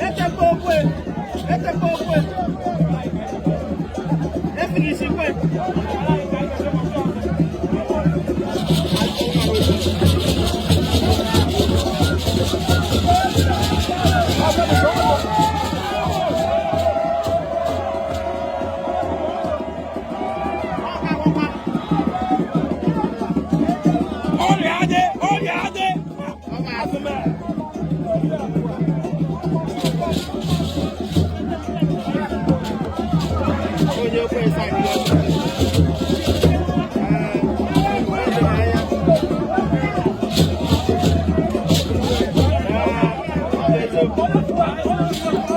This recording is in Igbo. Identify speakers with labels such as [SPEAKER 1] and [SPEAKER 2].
[SPEAKER 1] Echekwa okwe. Echekwa okwe. Efinishikwe.
[SPEAKER 2] Ọrịa adị, ọrịa adị.
[SPEAKER 1] Onye okwe sa. Ee, ọ dị anya. Ee, ọ bụ eziokwu.